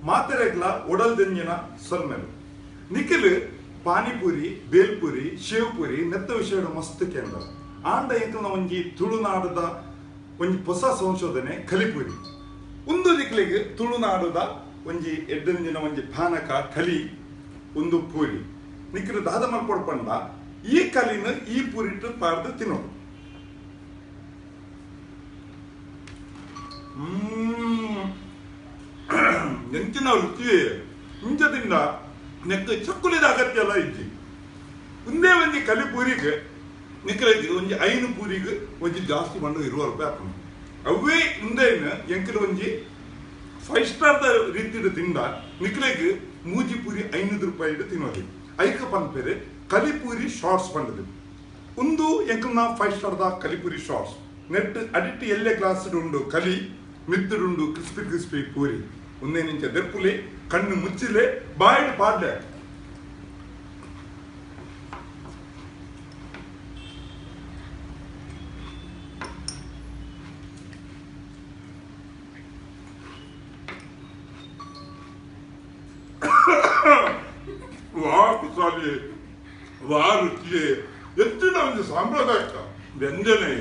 ಮಾತೆರೆಗ್ಲ ಒಡಲ್ ದಿಂಜಿನ ಸೊಲ್ಮೆಲು ನಿಖಿಲ್ ಪಾನಿಪುರಿ ಬೇಲ್ಪುರಿ ಶೇವ್ಪುರಿ ನೆತ್ತ ವಿಷಯದ ಮಸ್ತ್ ಕೇಂದ್ರ ಆಂಡ ಎಂಕಲ್ನ ಒಂಜಿ ತುಳುನಾಡದ ಒಂಜಿ ಹೊಸ ಸಂಶೋಧನೆ ಕಲಿಪುರಿ ಒಂದು ದಿಕ್ಲಿಗೆ ತುಳುನಾಡದ ಒಂಜಿ ಎಡ್ಡಂಜಿನ ಒಂಜಿ ಪಾನಕ ಕಲಿ ಒಂದು ಪೂರಿ ನಿಖಿಲ್ ದಾದ ಮಲ್ಪೊಡ್ಪಂಡ ಈ ಕಲಿನ ಈ ಪೂರಿಟ್ಟು ಪಾರ್ದು ತಿನ್ನೋದು. ಎಂಚಿನ ರುಚಿ ಇಂಚದಿಂದ ನೆಕ್ ಚಕ್ಕುಲಿದ ಅಗತ್ಯ ಎಲ್ಲ ಇಜ್ಜಿ. ಒಂದೇ ಒಂಜಿ ಕಲಿ ಪೂರಿಗೆ ನಿಖಿಲ್ ಒಂಜಿ 5 ಪೂರಿಗೆ ಒಂಜಿ ಜಾಸ್ತಿ ಮಣ್ಣು 20 ರೂಪಾಯಿ ಹಾಕೊಂಡು ಅವೇ ಇಂದೇನು ಎಂಕಲ್ ಒಂಜಿ 5 ಸ್ಟಾರ್ the ರೀತಿಡು ತಿಂದ ನಿಖಿಲಿಗೆ ಮೂಜಿ ಪೂರಿ 500 ರೂಪಾಯಿ ತಿನ್ನೋದು. ಐಕ ಪನ್ಪೇರೆ ಕಲಿಪೂರಿ ಶಾರ್ಟ್ಸ್ ಪಂಡದು ಒಂದು ಎಂಕಲ್ನ 5 ಸ್ಟಾರ್ the ಕಲಿಪೂರಿ ಶಾರ್ಟ್ಸ್ ನೆಟ್ ಅಡಿಟ್ ಎಲ್ಲೆ ಗ್ಲಾಸ್ ಉಂಡು ಕಲಿ ಮಿತ್ತುಂಡು ಕ್ರಿಸ್ಪಿ ಕ್ರಿಸ್ಪಿ ಪೂರಿ ಒಂದೇ ನಿಂಚ ದೆರ್ಪುಲೆ ಕಣ್ಣು ಮುಚ್ಚಿಲೆ ಬಾಯಿಡ್ ಪಾಡ್ಲೆ. ವಾ ಕುಸಾಲಿ ವಾ ರುಚಿ ಎತ್ತಿನ ಒಂದು ಸಾಂಪ್ರದಾಯಿಕ ವ್ಯಂಜನೆ.